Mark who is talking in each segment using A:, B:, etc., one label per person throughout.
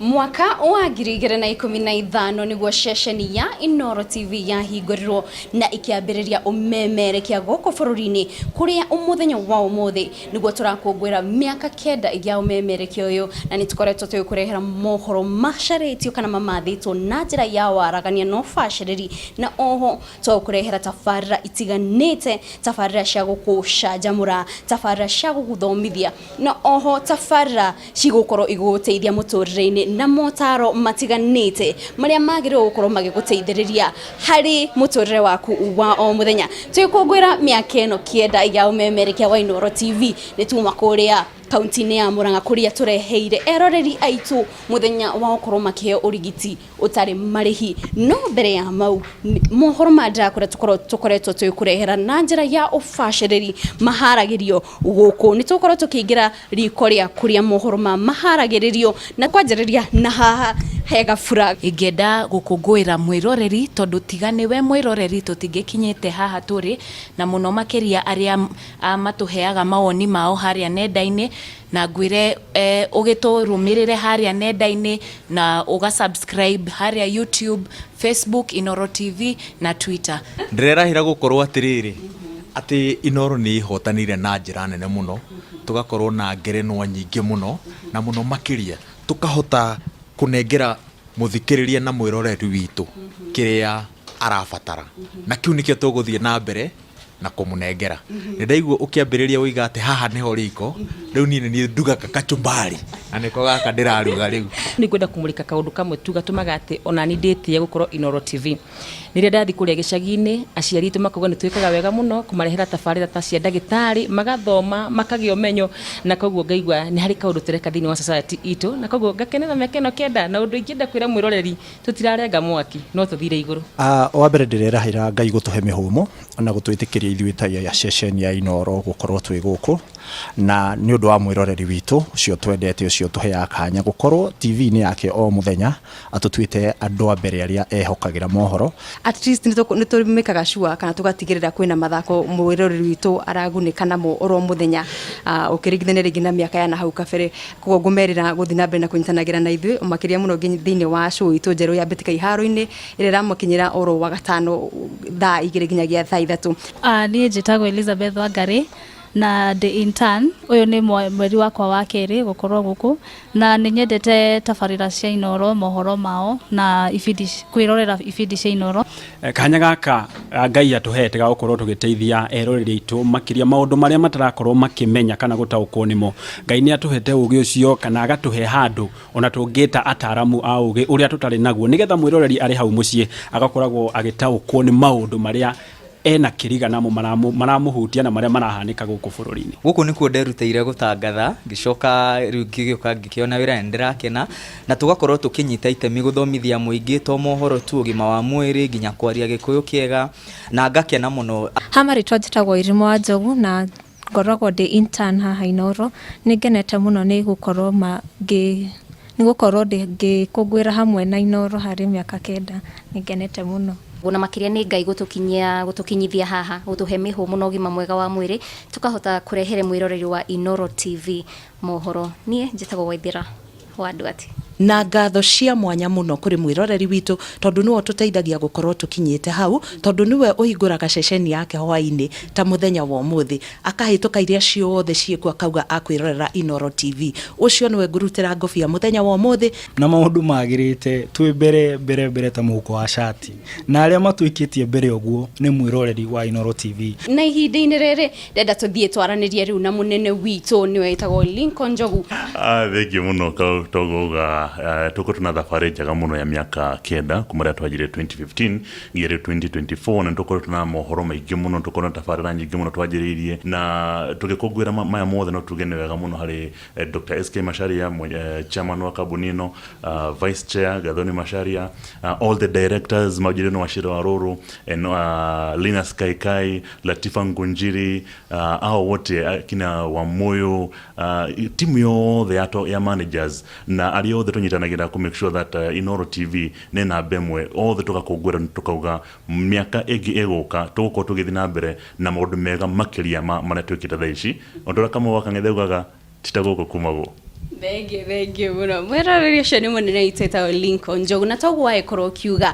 A: Mwaka wa 2015 nĩguo ceceni ya Inooro TV yahingũrirwo na ĩkĩambĩrĩria ũmemerekia gũkũ bũrũri-inĩ, kũrĩa mũthenya wa ũmũthĩ nĩguo tũrakũngũĩra mĩaka 9 ya ũmemerekia ũyũ, na nĩ tũkoretwo tũgĩkũrehera mohoro macarĩtio kana mamathĩtwo na njĩra ya waragania na ũbacĩrĩri, na oho tũgũkũrehera tabarĩra itiganĩte, tabarĩra cia gũkũcanjamũra, tabarĩra cia gũgũthomithia, na oho tabarĩra cigũkorwo igũgũteithia mũtũrĩre-inĩ na motaro matiganĩte marĩa magĩrĩirwo gũkorwo magĩgũteithĩrĩria harĩ mũtũrĩre waku wa o mũthenya. Tũgĩkũngũĩra mĩaka ĩno 9 ya ũmemerekia wa Inooro TV, nĩ tuma kũrĩa kaunti-inĩ ya Murang'a kũrĩa tũreheire eroreri aitũ mũthenya wa gũkorwo makĩheo ũrigiti ũtarĩ marĩhi. No mbere ya mau, mohoro maya ndĩrakwĩra tũkoretwo tũgĩkũrehera na njĩra ya ũbacĩrĩri maharagĩrio gũkũ. Nĩ tũgũkorwo tũkĩingĩra riko rĩa kũrĩa mohoro maya maharagĩrĩrio, na kwanjĩrĩria na haha he gabura.
B: Ingĩenda gũkũngũĩra mwĩroreri tondũ tiga nĩwe mwĩroreri tũtingĩkinyĩte haha tũrĩ, na mũno makĩria arĩa matũheaga mawoni mao harĩa nenda-inĩ. Na ngwĩre ũgĩtũrũmĩrĩre harĩa nenda-inĩ na ũga subscribe harĩa YouTube, Facebook, Inooro TV na Twitter.
C: Ndĩrerahĩra gũkorwo atĩrĩrĩ, atĩ Inooro nĩ ĩhotanĩire na njĩra nene mũno, tũgakorwo na ngerenwa nyingĩ mũno, na mũno makĩria tũkahota kũnengera mũthikĩrĩria na mwĩroreri witũ kĩrĩa arabatara. Na kĩu nĩkĩo tũgũthiĩ na mbere na kũmũnengera. Nĩ ndaigua ũkĩambĩrĩria woiga atĩ haha nĩho riko, rĩu niĩ nĩ niĩ ndugaga kachumbari na nĩko gaka ndĩraruga rĩu.
D: Nĩ ngwenda kũmũrĩka kaũndũ kamwe tu gatũmaga atĩ ona niĩ ndĩtĩe gũkorwo Inooro TV. Rĩrĩa ndathiĩ kũrĩa gĩcagi-inĩ, aciari aitũ makauga nĩ twĩkaga wega mũno kũmarehera tabarĩra ta cia ndagĩtarĩ, magathoma, makagĩa ũmenyo, na koguo ngaigua nĩ harĩ kaũndũ tũreka thĩinĩ wa society itũ, na koguo ngakenera mĩaka ĩno 9, na ũndũ ingĩenda kwĩra mwĩroreri, tũtirarenga mwaki, no tũthire igũrũ.
E: Wa mbere ndĩrerahĩra Ngai gũtũhe mĩhũmũ na gũtwĩtĩkĩria ithuĩ ta ceceni ya Inooro gũkorwo twĩ gũkũ, na nĩ ũndũ wa mwĩroreri witũ ũcio twendete, ũcio ũtũheaga kanya gũkorwo TV-inĩ yake o mũthenya, atũtuĩte andũ a mbere arĩa ehokagĩra mohoro.
F: At least nĩ tũmĩkaga sure kana tũgatigĩrĩra kwĩna mathako mwĩroreri witũ aragunĩka namo oro mũthenya, ũkĩringithania rĩngĩ na mĩaka ya nahau kabere. Koguo ngũmerĩra gũthiĩ na mbere na kũnyitanagĩra na ithuĩ makĩria mũno thĩinĩ wa show itũ njerũ ya Mbĩtĩka Iharo-inĩ ĩrĩa ĩramũkinyĩra oro Wagatano thaa 2 nginyagia thaa 3.
G: Niĩ njĩtagwo Elizabeth Wangarĩ na ndĩ intern. Ũyũ nĩ mweri wakwa wa kerĩ gũkorwo gũkũ, na nĩ nyendete tabarĩra cia Inooro, mohoro mao na ibindi, kwĩrorera ibindi cia Inooro.
H: Kanya gaka Ngai atũhete ga gũkorwo tũgĩteithia eroreri aitũ makĩria maũndũ marĩa matarakorwo makĩmenya kana gũtaũkwo nĩmo. Ngai nĩ atũhete ũgĩ ũcio kana agatũhe handũ ona tũngĩta ataramu a ũgĩ ũrĩa tũtarĩ naguo, nĩgetha mwĩroreri arĩ hau mũciĩ agakoragwo agĩtaũkwo nĩ maũndũ marĩa ena kĩriga namo maramũhutia na marĩa marahanĩka gũkũ bũrũri-inĩ.
I: Gũkũ nĩkuo nderutĩire gũtangatha, ngĩcoka rĩu ngĩgĩũka ngĩkĩona wĩra na nĩndĩrakena, na tũgakorwo tũkĩnyita itemi gũthomithia mũingĩ to mohoro tu, ũgima wa mwĩrĩ, nginya kwaria Gĩkũyũ kĩega, na ngakena mũno.
J: Ha marĩtwa njĩtagwo Irimũ wa Njogu na ngoragwo ndĩ intern haha Inooro. Nĩ ngenete mũno nĩ gũkorwo ngĩ nĩ gũkorwo ngĩkũngũĩra hamwe na Inooro harĩ mĩaka 9. Nĩ ngenete mũno.
K: Na makĩria nĩ Ngai gũtũkinyia, gũtũkinyithia haha, gũtũhe mĩhũmũ na ũgima mwega wa mwĩrĩ, tũkahota kũrehere mwĩroreri wa Inooro TV mohoro. Niĩ njĩtagwo Waithĩra wa Nduati.
L: Na ngatho cia mwanya mũno kũrĩ mwĩroreri witũ tondũ nĩwe ũtũteithagia gũkorwo tũkinyĩte hau, tondũ nĩwe ũhingũraga ceceni yake hwaĩ-inĩ ta mũthenya wa ũmũthĩ, akahĩtũka iria ciothe ciĩkuo akauga akwĩrorera Inooro TV. Ũcio nĩwe ngũrutĩra ngũbia mũthenya wa ũmũthĩ.
M: Na maũndũ magĩrĩte twĩ mbere mbere mbere ta mũhuko wa cati, na arĩa matũikĩtie mbere ũguo nĩ mwĩroreri wa Inooro TV.
A: Na ihinda-inĩ rĩrĩ ndenda tũthiĩ twaranĩrie rĩu na mũnene witũ nĩwe wĩtagwo Lincoln Njogu.
N: Thengiũ mũno toguo uga, tũkoretwo na thabarĩ njega mũno ya mĩaka 9 kuma rĩrĩa twanjirie 2015 nginya rĩu 2024, na nĩtũkoretwo na mohoro maingĩ mũno, tũkoretwo na tabarĩra nyingĩ mũno twanjĩrĩirie, na tũgĩkũngũĩra maya mothe no tuge nĩ wega mũno harĩ Dr. SK Macharia, chairman wa kambuni ĩno, vice chair Gathoni Macharia, all the directors Majirino na Wachira wa Ruru, Linus Kaikai, Latifa Ngunjiri, hao wote kina Wamuyu, timu yothe ya, ya managers na arĩa othe tũnyitanagĩra kũ make sure that Inooro TV nĩ namba ĩmwe, othe tũgakũngũĩra, tũkauga mĩaka ĩngĩ ĩgũka tũgũkorwo tũgĩthiĩ na mbere na maũndũ mega makĩria ma marĩa twĩkĩte thaa ici. Ũndũ ũrĩa Kamau wa Kang'ethe augaga, ti ta gũkũ kumagwo.
A: Thengiũ, thengiũ mũno. Mwĩroreri ũcio nĩ mũnene witũ wĩtagwo Lincoln Njogu, na toguo agĩkorwo akiuga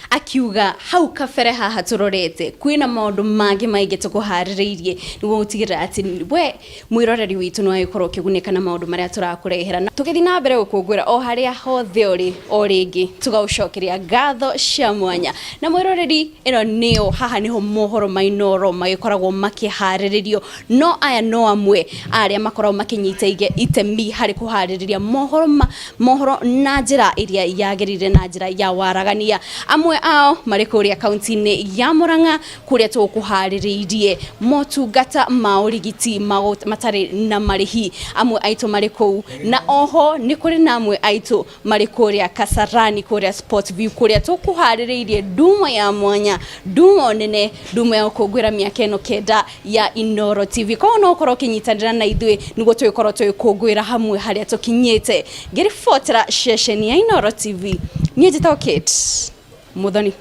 A: akiuga hau kabere haha tũrorete kwĩna maũndũ mangĩ maingĩ tũkũharĩrĩirie nĩguo gũtigĩrĩra atĩ we mwĩroreri witũ nĩ wagĩkorwo ũkĩgunĩka na maũndũ marĩa tũrakũrehera. Na tũgĩthiĩ na mbere gũkũngũĩra o harĩa hothe ũrĩ o rĩngĩ tũgagũcokeria ngatho cia mwanya. Na mwĩroreri ĩno nĩyo haha nĩho mohoro ma Inooro magĩkoragwo makĩharĩrĩrio. No aya no amwe a arĩa makoragwo makĩnyita itemi harĩ kũharĩrĩria mohoro ma mohoro na njĩra ĩrĩa yagĩrĩire na njĩra ya waragania. Amwe ao marĩ kũrĩa kaunti-inĩ ya Murang'a kũrĩa tũkũharĩrĩirie motungata ma ũrigiti matarĩ na marĩhi. Amwe aitũ marĩ kũu, na oho nĩ kũrĩ na amwe aitũ marĩ kũrĩa Kasarani, kũrĩa Sport View, kũrĩa tũkũharĩrĩirie ndumo ya mwanya, ndumo nene, ndumo ya gũkũngũĩra mĩaka ĩno kenda ya Inooro TV. Koguo no ũkorwo ũkĩnyitanĩra na ithuĩ nĩguo tũgĩkorwo tũgĩkũngũĩra hamwe harĩa tũkinyĩte. Ngĩribotera ceceni ya Inooro TV, niĩ njĩtagwo Kate Muthoni.